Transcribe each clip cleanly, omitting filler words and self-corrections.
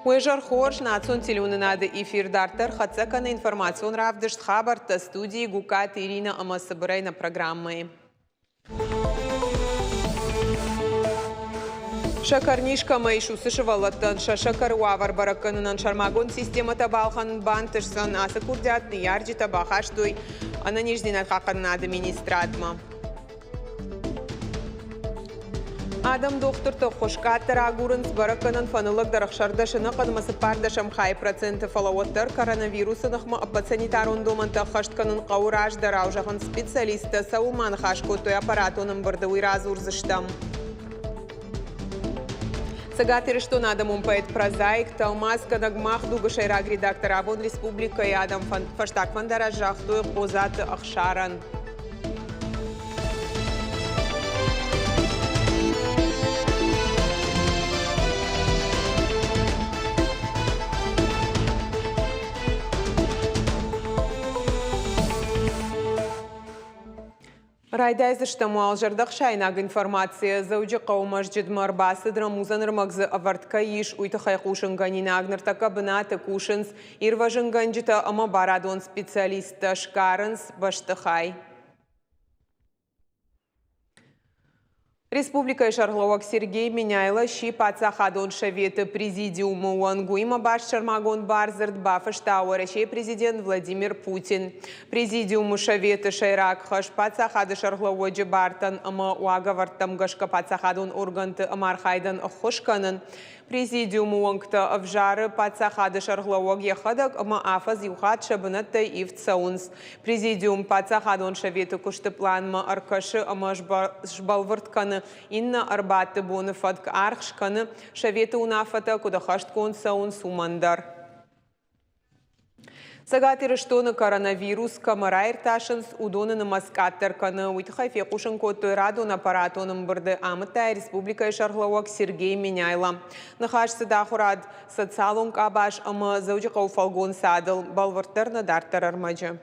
Уе зӕр хорз, национ телеуынынады эфир дарддӕр хӕццӕ кӕны информацион равдыст хабӕрттӕ студийы Гукъаты Иринӕ ӕмӕ цыбырӕй нӕ программӕйы. Сӕкӕрниз кӕмӕ ис, уыцы сывӕллӕттӕн сӕ сӕкӕры уавӕр бӕрӕг кӕнынӕн сӕрмагонд системӕтӕ балхӕнын бантысдзӕн. Ацы курдиат ныййарджытӕ бахастой ӕнӕниздзинад хъахъхъӕнынады министрадмӕ. Адӕм дохтырты ӕххуыс къаддӕр агурынц, бӕрӕггӕнӕн фӕныллӕгдӕр 16 ӕнӕхъӕнмӕ цыппӕрдӕсӕм хайы проценты, фӕлӕ уӕддӕр коронавирусы ныхмӕ ӕппӕт санитарон домӕнтӕ ӕххӕст кӕнын хъӕуы раздӕрау, зӕгъынц специалисттӕ. Цӕуыл ма ныхас кодтой аппаратон ӕмбырды, уый радзурдзыстӕм. Цӕгат Ирыстоны адӕмон поэт, прозаик, тӕлмацгӕнӕг Мах дуг-ы сӕйраг редактор абон республикӕйы адӕм фӕстаг фӕндараст загътой Хъодзаты Ӕхсарӕн. Райдайдзыстӕм уал зӕрдӕхсаинаг информацийӕ. Дзӕуджыхъӕуы мӕзджытмӕ ӕрбацыд рӕмудзӕн ӕрмӕг дзы ӕвӕрд кӕй ис, уый тыххӕй хъусынгӕнинаг. Ныртӕккӕ бынаты кусынц ирвӕзынгӕнджытӕ ӕмӕ барадон специалисттӕ, сгарынц бӕстыхай. Республикӕйы сӕргълӕууӕг Сергей Меняйло сси Паддзахадон Советы президиумы уӕнг. Уыимӕ баст сӕрмагонд бардзырд бафыста Уӕрӕсейы президент Владимир Путин. Президиумы советы сӕйраг хӕс паддзахады сӕргълӕууӕджы бартӕн ӕмӕ уагӕвӕрдтӕм гӕсгӕ паддзахадон органты ӕмархайдӕн ӕххуыс кӕнын. Президиумы уӕнгтӕ ӕвзары паддзахады сӕргълӕууӕг йӕхӕдӕг ӕмӕ афӕдз иу хатт сӕ бынӕттӕй ивд цӕуынц. Президиум паддзахадон советы куысты пъланмӕ ӕркӕсы ӕмӕ сбӕлвырд кӕны иннӕ ӕрбадты боны фӕтк, аргъ скӕны, советы уынаффӕтӕ куыд ӕххӕстгонд цӕуынц, уымӕн дӕр. Цӕгат Ирыстоны коронавирус кӕмӕ раиртасынц, уыдоны нымӕц къаддӕр кӕны. Уый тыххӕй фехъусын кодтой радон аппаратон ӕмбырды, амыдта республикӕйы сӕргълӕууӕг Сергей Меняйло. Ныхас цыд ахуырад, социалон къабаз ӕмӕ Дзӕуджыхъӕуы фӕлгонцадыл. Бӕлвырддӕр нӕ дарддӕр ӕрмӕджы.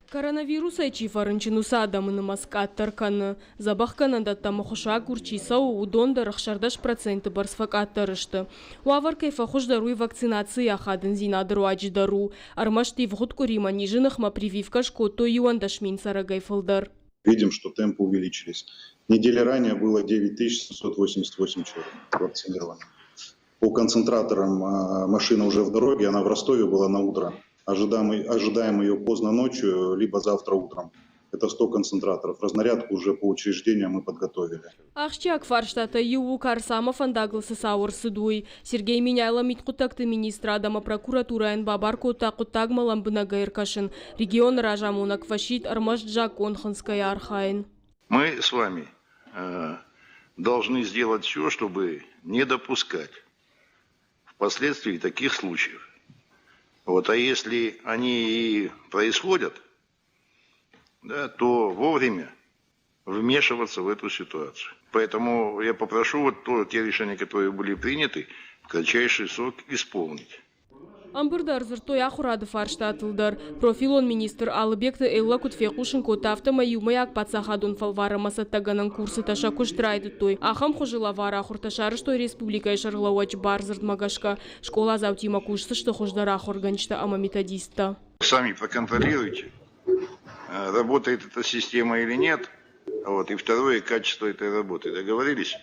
Коронавирусӕй чи фӕрынчын, уыцы адӕмы нымӕц къаддӕр кӕны. Дзӕбӕхгӕнӕндӕттӕм ӕххуысагур чи цӕуы, уыдон дӕр 16% бӕрц фӕкъаддӕр сты. Уавӕр кӕй фӕхуыздӕр, уый вакцинацийы ахадындзинады руаджы дӕр у. Ӕрмӕст ивгъуыд къуыримӕ низы ныхмӕ прививкӕ скодтой 11 мин цӕрӕгӕй фылдӕр. Видим, что темпы увеличились. Неделя ранее было 9788 человек вакцинировано. По концентраторам машина уже в дороге, она в Ростове была на утро. Ожидаем, ожидаем ее поздно ночью, либо завтра утром. Это 100 концентраторов. Разнарядку уже по учреждениям мы подготовили. Ахсджиаг фарстатӕй иу у Карсамы фӕндагыл цы цау ӕрцыд, уый. Сергей Меняйло мидхъуыддӕгты министрад ӕмӕ прокуратурӕйӕн бабар кодта хъуыддагмӕ лӕмбынӕгӕй ӕркӕсын. Регионы разамонӕг фӕсидт ӕрмӕст закъон хынцгӕйӕ архайын. Мы с вами должны сделать все, чтобы не допускать впоследствии таких случаев. Вот, а если они и происходят, да, то вовремя вмешиваться в эту ситуацию. Поэтому я попрошу вот то, те решения, которые были приняты, в кратчайший срок исполнить. Ӕмбырды ӕрдзырдтой ахуырады фарстатыл дӕр. Профилон министр Алыбегты Эллӕ куыд фехъусын кодта, афтӕмӕй иумӕйаг паддзахадон фӕлварӕнмӕ цӕттӕгӕнӕн курсытӕ сӕ куыст райдыдтой. Ахӕм хуызы лӕвар ахуыртӕ сарӕзтой республикӕйы сӕргълӕууӕджы бардзырдмӕ гӕсгӕ. Скъоладзаутимӕ кусдзысты хуыздӕр ахуыргӕнджытӕ ӕмӕ методисттӕ. Сами проконтролируйте, работает эта система или нет. Вот. И второе, качество этой работы. Договорились?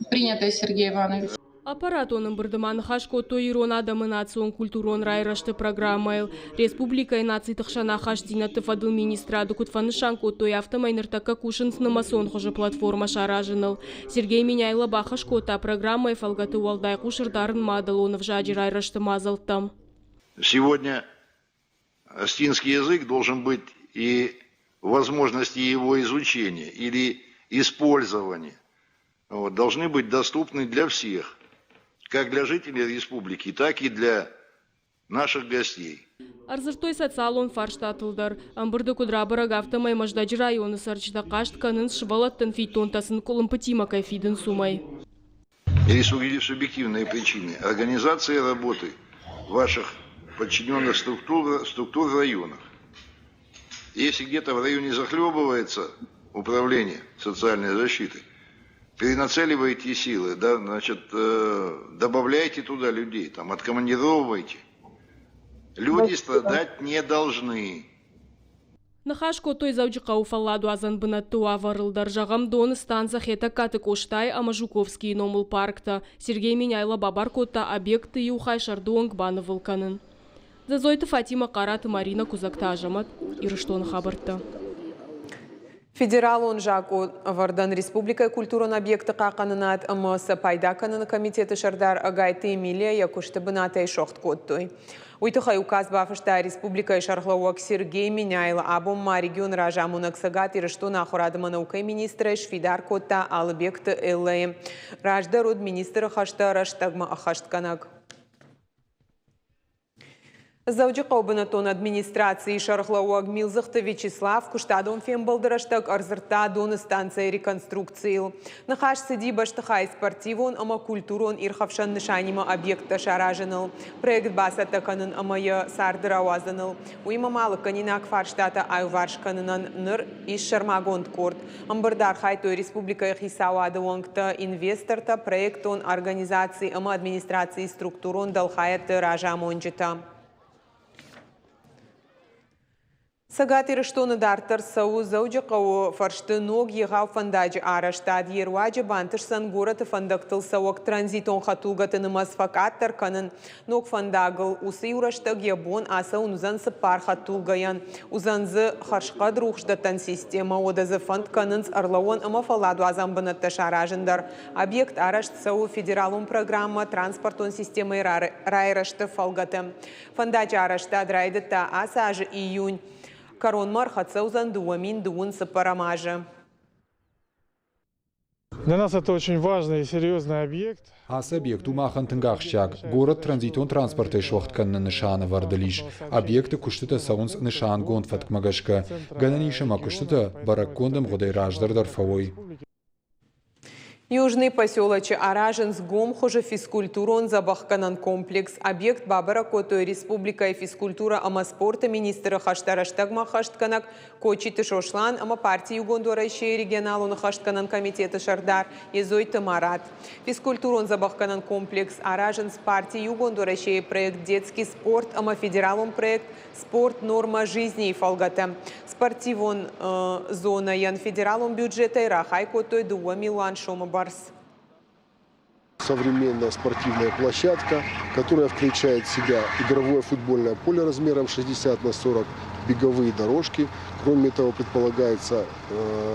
Принято, Сергей Иванович. Аппаратон ӕмбырды ма ныхас кодтой ирон адӕмы национ-культурон райрӕзты программӕйыл. Республикӕйы нациты хсӕн ахастдзинӕдты фӕдыл министрады куыд фӕнысан кодтой, афтӕмӕй ныртӕккӕ кусынц нымӕцон хуызы платформӕ саразыныл. Сергей Меняйло бахӕс кодта программӕйы фӕлгӕты уӕлдай хъус ӕрдарын мадӕлон ӕвзаджы райрӕзты мадзӕлттӕм. Сегодня астинский язык должен быть и возможности его изучения или использования вот, должны быть доступны для всех, как для жителей республики, так и для наших гостей. Ӕрдзырдтой социалон фарстатыл дӕр. Ӕмбырды куыд рабӕрӕг, афтӕмӕй Мӕздӕджы районы цӕрджытӕ хъаст кӕнынц, сывӕллӕттӕн фиддонтӕ сын къуылымпытимӕ кӕй фидынц, уымӕй. Или субъективные причины организации работы ваших подчиненных структур, структур в районах. Если где-то в районе захлебывается управление социальной защиты, Перенацеливаете силы, да, значит, добавляйте туда людей, там, откомандировывайте. Люди страдать не должны. Ныхас кодтой Дзӕуджыхъӕуы фӕлладуадзӕн бынӕтты уавӕрыл дӕр, зӕгъӕм, Доны станцӕ Хетӕгкаты Къостайы ӕмӕ Жуковскийы номыл парктӕ. Сергей Меняйло бабар кодта объектты иу хай сӕрды онг банывыл кӕнын. Дзӕдзойты Фатимӕ, Хъараты Маринӕ, Куыдзӕгты Азӕмӕт, Ирыстоны хабӕрттӕ. Федералон закъонӕвӕрдӕн республикӕйы культурон объектты хъахъхъӕнынад ӕмӕ сӕ пайда кӕныны комитеты сӕрдар Ӕгайты Эмилия йӕ куысты бынатӕй согъд кодтой. Уый тыххӕй указ бафыста республикӕйы сӕргълӕууӕг Сергей Меняйло. Абон ма регионы разамонӕг Цӕгат Ирыстоны ахуырад ӕмӕ наукӕйы министрӕй сфидар кодта Алыбегты Эллӕйы. Раздӕр уыд министры хӕстӕ рӕстӕгмӕ ӕххӕстгӕнӕг. Дзӕуджыхъӕуы бынӕттон администрацийы сӕргълӕууӕг Милдзыхты Вячеслав куыстадон фембӕлды рӕстӕг ӕрдзырдта доны станцӕйы реконструкцийыл. Ныхас цыди бӕстыхайы спортивон ӕмӕ культурон ирхӕфсӕн нысанимӕ объекттӕ саразыныл, проект бацӕттӕ кӕнын ӕмӕ йӕ царды рауадзыныл. Уыимӕ ма лыггӕнинаг фарстатӕ аиуварс кӕнынӕн ныр ис сӕрмагонд къорд. Ӕмбырды архайдтой республикӕйы хицауады уӕнгтӕ, инвестортӕ, проектон организаци ӕмӕ администрацийы структурон дӕлхайӕдты разамонджытӕ. Цӕгат Ирыстоны дарддӕр цӕуы Дзӕуджыхъӕуы фӕрсты ног егъау фӕндаджы арӕзтад. Йе руаджы бантысдзӕн горӕты фӕндӕгтыл цӕуӕг транзитон хӕдтулгӕты нымӕц фӕкъаддӕр кӕнын. Ног фӕндагыл уыцы иу рӕстӕг йӕ бон ацӕуын уыдзӕн цыппар хӕдтулгӕйӕн. Уыдзӕн дзы хӕрзхъӕд рухсдӕттӕн системӕ, уӕдӕ дзы фӕнд кӕнынц ӕрлӕууӕн ӕмӕ фӕлладуадзӕн бынӕттӕ саразын дӕр. Объект арӕзт цӕуы федералон программӕ транспортон системӕйы райрӕзты фӕлгӕты. Фӕндаджы арӕзтад райдыдта ацы азы июнь. Кӕронмӕ ӕрхӕццӕ уыдзӕн 2024 азы. Для нас это очень важный и серьезный объект. Ацы объект у махӕн тынг ахсджиаг. Город транзитон транспортӕй суӕгъд кӕныны нысанӕвӕрдыл ис. Объекты куыстытӕ цӕуынц нысангонд фӕткмӕ гӕсгӕ. Гӕнӕн ис ӕмӕ куыстытӕ бӕрӕггонд ӕмгъуыдӕй раздӕр дӕр фӕуой. Южный поселочы аразынц гом хуызы физкультурон дзӕбӕхгӕнӕн комплекс. Объект бабӕрӕг кодтой республикӕйы физкультурӕ ӕмӕ спорты министры хӕстӕ рӕстӕгмӕ ӕххӕстгӕнӕг Кочиты Сослан ӕмӕ парти Иугонд Уӕрӕсейы регионалон ӕххӕстгӕнӕн комитеты сӕрдар Едзойты Марат. Физкультурон дзӕбӕхгӕнӕн комплекс аразынц парти Иугонд Уӕрӕсейы проект Детский спорт ӕмӕ федералон проект Спорт норма жизни-йы фӕлгӕты. Спортивон зонӕйӕн федералон бюджетӕй рахай кодтой 2 милуан сомы бӕрц. Современная спортивная площадка, которая включает в себя игровое футбольное поле размером 60 на 40, беговые дорожки. Кроме того, предполагается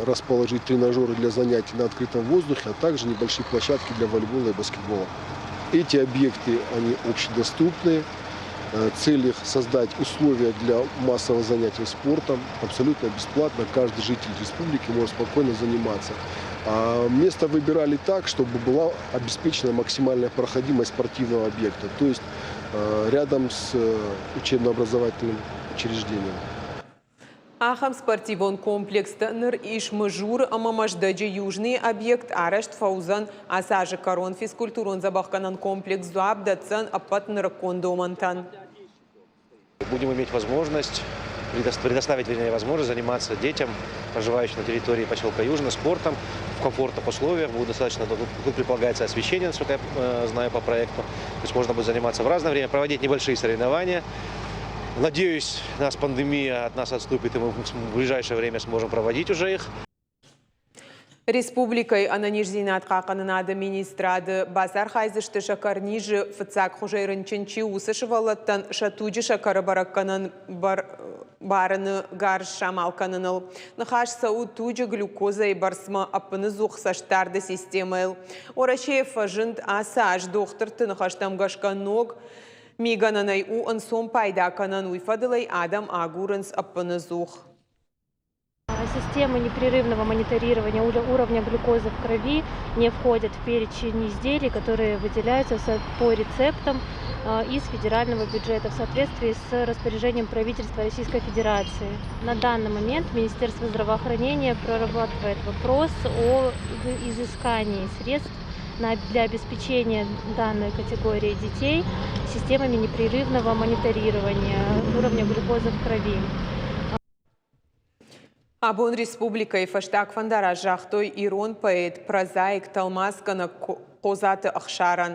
расположить тренажеры для занятий на открытом воздухе, а также небольшие площадки для волейбола и баскетбола. Эти объекты, они общедоступны. Цель их создать условия для массового занятия спортом абсолютно бесплатно. Каждый житель республики может спокойно заниматься. А место выбирали так, чтобы была обеспечена максимальная проходимость спортивного объекта, то есть рядом с учебно-образовательным учреждением. Ахӕм спортивон комплекстӕ ныр ис Мызуры ӕмӕ Мӕздӕджы. Южный объект арӕзт фӕуыдзӕн ацы азы кӕрон. Физкультурон-дзӕбӕхгӕнӕн комплекс дзуапп дӕтдзӕн ӕппӕт нырыккон домӕнтӕн. Будем иметь возможность предоставить, вернее, возможность заниматься детям, проживающим на территории поселка Южный, спортом в комфортных условиях. Будет достаточно, тут предполагается освещение, насколько я знаю по проекту. То есть можно будет заниматься в разное время, проводить небольшие соревнования. Надеюсь, нас пандемия от нас отступит, и мы в ближайшее время сможем проводить уже их. Республикӕйы ӕнӕниздзинад хъахъхъӕнынады министрады бацархайдзысты сӕкӕрнизы фыццаг хуызӕй рынчын чи у, уыцы сывӕллӕттӕн сӕ туджы сӕкӕры бӕрӕггӕнӕн барыны гарз самал кӕныныл. Ныхас цӕуы туджы глюкозӕйы бӕрцмӕ ӕппыныдзух цӕстдарды системӕйыл. Уӕрӕсейы фӕзынд ацы аз дохтырты ныхӕстӕм гӕсгӕ ног мигӕнӕнӕй у ӕнцон пайда кӕнӕн, уый фӕдыл ӕй адӕм агурынц ӕппыныдзух. Система непрерывного мониторирования уровня глюкозы в крови не входит в перечень изделий, которые выделяются по рецептам из федерального бюджета в соответствии с распоряжением правительства Российской Федерации. На данный момент Министерство здравоохранения прорабатывает вопрос о изыскании средств для обеспечения данной категории детей системами непрерывного мониторирования уровня глюкозы в крови. Абон республикӕйы фӕстаг фӕндараст загътой ирон поэт, прозаик, тӕлмацгӕнӕг Хъодзаты Ӕхсарӕн.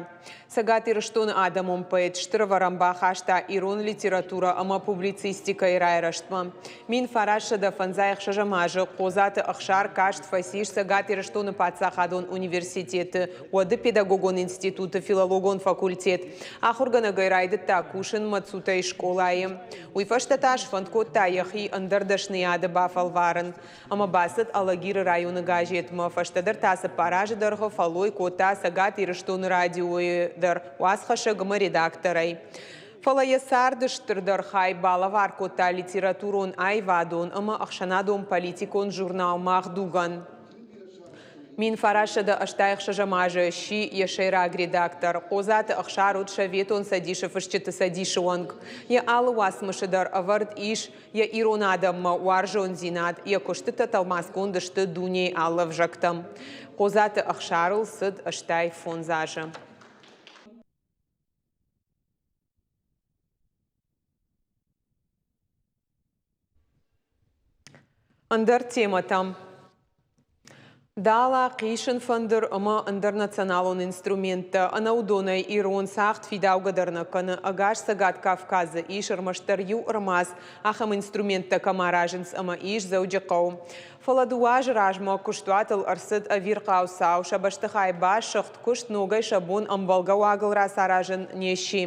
Цӕгат Ирыстоны адӕмон поэт стыр ӕвӕрӕн бахаста ирон литературӕ ӕмӕ публицистикӕйы райрӕзтмӕ. 1956 азы Хъодзаты Ӕхсар каст фӕцис Цӕгат Ирыстоны паддзахадон университеты уӕды педагогон институты филологон факультет. Ахуыргӕнӕгӕй райдыдта кусын Мӕцутӕйы скъолайы. Уый фӕстӕ та сфӕнд кодта йӕхи ӕндӕр дӕсныйады бафӕлварын ӕмӕ бацыд Алагиры районы газетмӕ. Фӕстӕдӕр та цыппар азы дӕргъы фӕллой кодта Цӕгат Ирыстоны радиойы дӕр уацхӕссӕг ӕмӕ редакторӕй. Фӕлӕ йӕ царды стырдӕр хай балӕвар кодта литературон, аивадон ӕмӕ ӕхсӕнадон-политикон журнал «Мах дуг-ӕн». 1986 азы сси йӕ сӕйраг редактор. Хъодзаты Ӕхсар уыд Советон Цӕдисы Фысджыты цӕдисы уӕнг. Йӕ алы уацмысы дӕр ӕвӕрд ис йӕ ирон адӕммӕ уарзондзинад, йӕ куыстытӕ тӕлмацгонд сты дунейы алы ӕвзӕгтӕм. Хъодзаты Ӕхсарыл цыд 85 азы. Ӕндӕр темӕтӕм. Дала, хъисын фӕндыр ӕмӕ ӕндӕр националон инструменттӕ. Ӕнӕ уыдонӕй ирон цагъд фидаугӕ дӕр нӕ кӕны. Ӕгас Цӕгат Кавказы ис ӕрмӕстдӕр иу ӕрмадз, ахӕм инструменттӕ кӕм аразынц ӕмӕ ис Дзӕуджыхъӕуы. Фӕлӕ дыууӕ азы размӕ куыстуатыл ӕрцыд ӕвирхъау цау, сӕ бӕстыхай басыгъд, куыст ногӕй сӕ бон ӕмбӕлгӕ уагыл рацаразын не сси.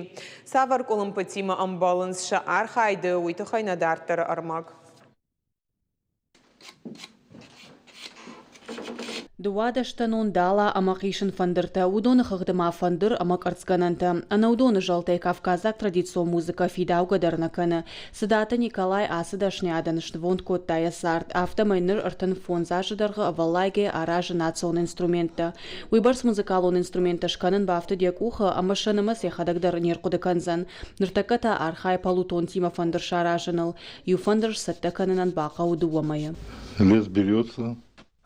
Цавӕр къуылымпытимӕ ӕмбӕлынц сӕ архайды, уый тыххӕй нӕ дарддӕры ӕрмӕг. Дыууадӕстӕнон дала ӕмӕ хъисын фӕндыртӕ, уыдоны хыгъды ма фӕндыр ӕмӕ къӕрцгӕнӕнтӕ. Ӕнӕуыдоны зӕлтӕй кавказаг традицион музыкӕ фидаугӕ дӕр нӕ кӕны. Цыдаты Николай ацы дӕсныйадӕн снывонд кодта йӕ цард, афтӕмӕй ныр 35 азы дӕргъы ӕвӕллайгӕ аразы национ инструменттӕ. Уыйбӕрц музыкалон инструменттӕ скӕнын бафтыд йӕ къухы ӕмӕ сӕ нымӕц йӕхӕдӕг дӕр не рхъуыды кӕндзӕн. Ныртӕккӕ та архайы полутонтимӕ фӕндыр саразыныл. Иу фӕндыр сцӕттӕ кӕнынӕн бахъӕуы дыууӕ мӕйы. Лес берется.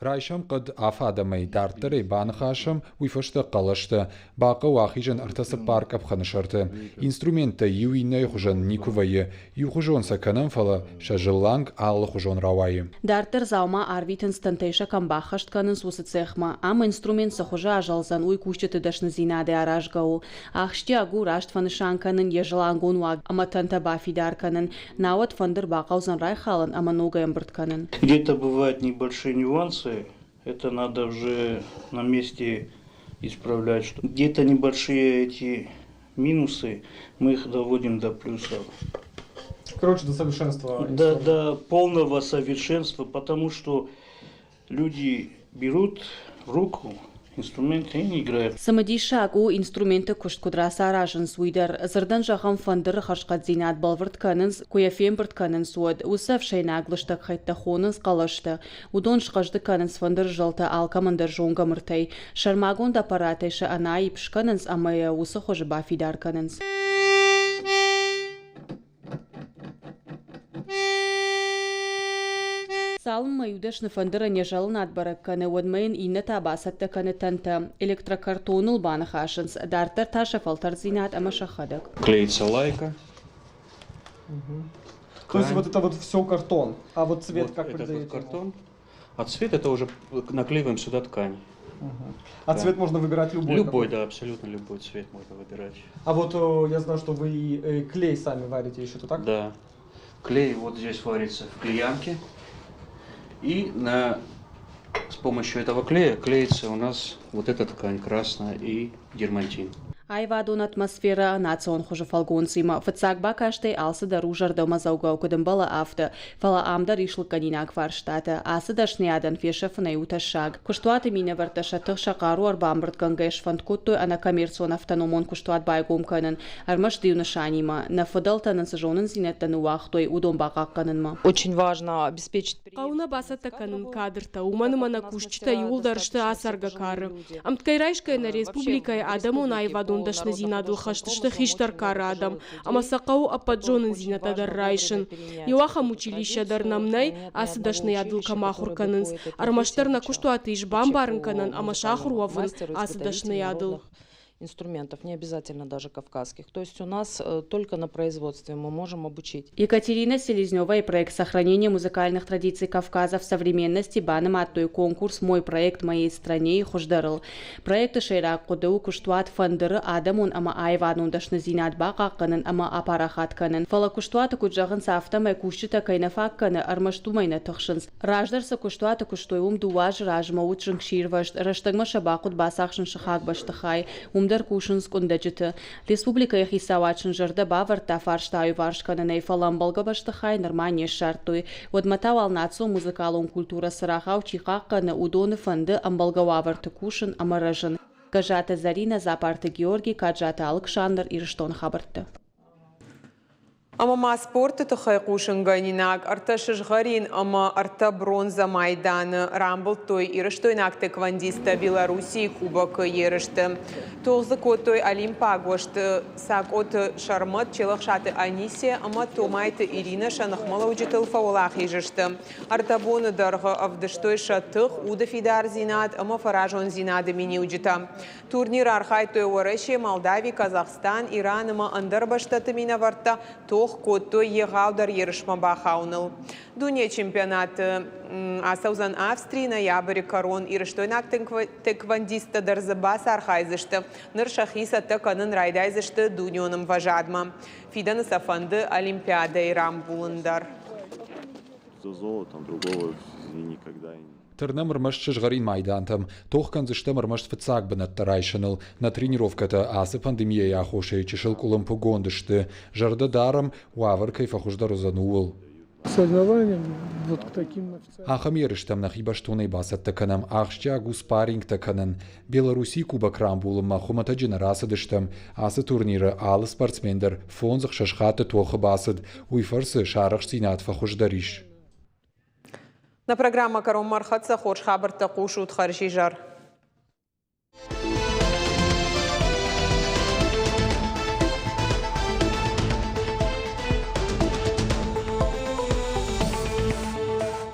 Райсӕм хъӕд афадӕмӕй дарддӕрӕй баныхасӕм, уый фӕстӕ хъӕлӕстӕ. Бахъӕуы ахизын ӕртӕ-цыппар къӕпхӕны сӕрты. Инструменттӕ иу иннӕйы хуызӕн никуы вӕййы. Иухуызон сӕ кӕнӕм, фӕлӕ сӕ зылланг алыхуызон рауайы. Дарддӕр дзаума арвитынц тӕнтӕй сӕ кӕм баххӕст кӕнынц, уыцы цехмӕ. Ам инструмент цы хуызы азӕлдзӕн, уый кусджыты дӕсныдзинадӕй аразгӕ у. Ахсджиаг у раст фӕнысан кӕнын йӕ зылангон уаг ӕмӕ тӕнтӕ бафидар кӕнын, науӕд фӕндыр бахъӕудзӕн райхалын ӕмӕ ногӕй ӕмбырд кӕнын. Где-то бывают небольшие нюансы, это надо уже на месте исправлять. Что где-то небольшие эти минусы, мы их доводим до плюсов. Короче, до совершенства. До, до полного совершенства, потому что люди берут в руку инструменты и играют. Цымыдисаг у, инструменты куыст куыд рацаразынц, уый дӕр. Дзырдӕн зӕгъӕм, фӕндыры хӕрзхъӕддзинад бӕлвырд кӕнынц, куы йӕ фембырд кӕнынц, уӕд. Уыцы ӕфсӕйнаг лыстӕг хӕйттӕ хонынц хъӕлӕстӕ. Уыдон схъӕздыг кӕнынц фӕндыры зӕлтӕ алкӕмӕн дӕр зонгӕ мыртӕй. Сӕрмагонд аппаратӕй сӕ ӕнаипп скӕнынц ӕмӕ йӕ уыцы хуызы бафидар кӕнынц. Цалынмӕ иу дӕсны фӕндырӕн йӕ зӕлынад бӕрӕг кӕны, уӕдмӕ йын иннӕтӕ бацӕттӕ кӕны тӕнтӕ. Электрокартоныл баныхасынц, дарддӕр та сӕ фӕлтӕрддзинад ӕмӕ сӕхӕдӕг. Клеится лайка. То есть вот это вот все картон, а вот цвет вот как этот придаете вот картон. А цвет это уже наклеиваем сюда ткань. А Да. цвет можно выбирать любой? Любой, какой? да, абсолютно любой цвет можно выбирать. А вот я знаю, что вы клей сами варите еще, то так? Да. Клей вот здесь варится в клеянке. И на, с помощью этого клея клеится у нас вот эта ткань красная и дермантин. Аивадон атмосферӕ национ хуызы фӕлгонцимӕ фыццаг бакастӕй алцыдӕр у зӕрдӕмӕдзӕугӕ, куыд ӕмбӕлы, афтӕ. Фӕлӕ ам дӕр ис лыггӕнинаг фарстатӕ. Ацы дӕсныйадӕн фесӕфынӕй у тӕссаг. Куыстуаты минӕвӕрттӕ сӕ тых, сӕ хъару ӕрбамбырдгӕнгӕ сфӕнд кодтой ӕнӕкоммерцион автономон куыстуат байгом кӕнын, ӕрмӕст иу нысанимӕ, нӕ фыдӕлтӕ нын цы зонындзинӕдтӕ ныууагътой, уыдон бахъахъхъӕнынмӕ. Очень важно обеспечить Хъӕуы нӕ бацӕттӕ кӕнын кадртӕ, уымӕн ӕмӕ нӕ кусджытӕ иууылдӕр сты ацӕргӕ кары. Ӕмткӕй райсгӕйӕ нӕ республикӕйы адӕмон аивадон дӕсныдзинадыл хӕст сты хистӕр кары адӕм, ӕмӕ сӕ хъӕуы ӕппӕт зонындзинӕдтӕ дӕр райсын. Иу ахӕм училищӕ дӕр нӕм нӕй, ацы дӕсныйадыл кӕм ахуыр кӕнынц. Ӕрмӕстдӕр нӕ куыстуаты ис бамбарын кӕнӕн ӕмӕ сахуыр уӕвын ацы дӕсныйадыл. инструментов, не обязательно даже кавказских. То есть у нас только на производстве мы можем обучить. Екатерина Селезнева и проект сохранения музыкальных традиций Кавказа в современности банымадтой конкурс «Мой проект моей стране» хуыздӕрыл. Проекты сӕйраг хъуыды у куыстуат «Фӕндыр»-ы адӕмон ӕмӕ аивадон дӕсныдзинад бахъахъхъӕнын ӕмӕ апарахат кӕнын. Фӕлӕ куыстуаты куыд зӕгъынц, афтӕмӕй кусджытӕ кӕй нӕ фаг кӕны, ӕрмӕст уымӕй нӕ тыхсынц. Раздӕр цы куыстуаты куыстой, уым 2 азы размӕ уыд зынгсирвӕзт. Рӕстӕгмӕ сӕ бахъуыд бацахсын сыхаг бӕстыхай. Уым дӕр кусынц къуындӕджыты. Республикӕйы хицауад сын зӕрдӕ бавӕрдта фарста аиуварс кӕнынӕй, фӕлӕ ӕмбӕлгӕ бӕстыхай нырма не ссардтой. Уӕдмӕ та уал национ музыкалон культурӕ цырагъау чи хъахъхъӕны, уыдоны фӕнды ӕмбӕлгӕ уавӕрты кусын ӕмӕ рӕзын. Гӕззаты Зӕринӕ, Дзапарты Георги, Каджаты Алыксандр, Ирыстоны хабӕрттӕ. Ӕмӕ ма спорты тыххӕй хъусынгӕнинаг: 3 сызгъӕрин ӕмӕ 3 бронзӕ майданы рамбылдтой ирыстойнаг тэквондисттӕ Белоруссийы Кубокы ерысты. Тох дзы кодтой олимпаг уӕзты Цакъоты Сӕрмӕт, Челӕхсаты Анисия ӕмӕ Томайты Иринӕ сӕ ныхмӕлӕуджытыл фӕуӕлахиз сты. 3 боны дӕргъы ӕвдыстой сӕ тых, уды фидардзинад ӕмӕ фӕразондзинады миниуджытӕ. Турниры архайдтой Уӕрӕсе, Молдави, Казахстан, Иран ӕмӕ ӕндӕр бӕстӕты минӕвӕрттӕ, тох кодтой егъаудӕр ерысмӕ бахауыныл. Дунейы чемпионаты ацӕудзӕн Австрийы ноябры кӕрон. Ирыстойнаг тэквондисттӕ дӕр дзы бацархайдзысты. Ныр сӕхи цӕттӕ кӕнын райдайдзысты дунеон ӕмвӕзадмӕ. Фидӕны сӕ фӕнды Олимпиадӕйы рамбулын дӕр. Тырнӕм ӕрмӕст сызгъӕрин майдантӕм, тох кӕндзыстӕм ӕрмӕст фыццаг бынӕттӕ райсыныл. Нӕ тренировкӕтӕ ацы пандемийӕйы аххосӕй чысыл къуылымпыгонд сты. Зӕрдӕ дарӕм, уавӕр кӕй фӕхуыздӕр уыдзӕн, ууыл. Ахӕм ерыстӕм нӕхи бӕстонӕй бацӕттӕ кӕнӕм, ахсджиаг у спаррингтӕ кӕнын. Белоруссийы Кубок рамбулынмӕ хуымӕтӕджы нӕ рацыдыстӕм. Ацы турниры алы спортсмен дӕр 5-6 хатты тохы бацыд. Уый фӕрцы сӕ арӕхстдзинад фӕхуыздӕр ис. Нӕ программӕ кӕронмӕ ӕрхӕццӕ. Хорз хабӕрттӕ хъусут. Хӕрзизӕр.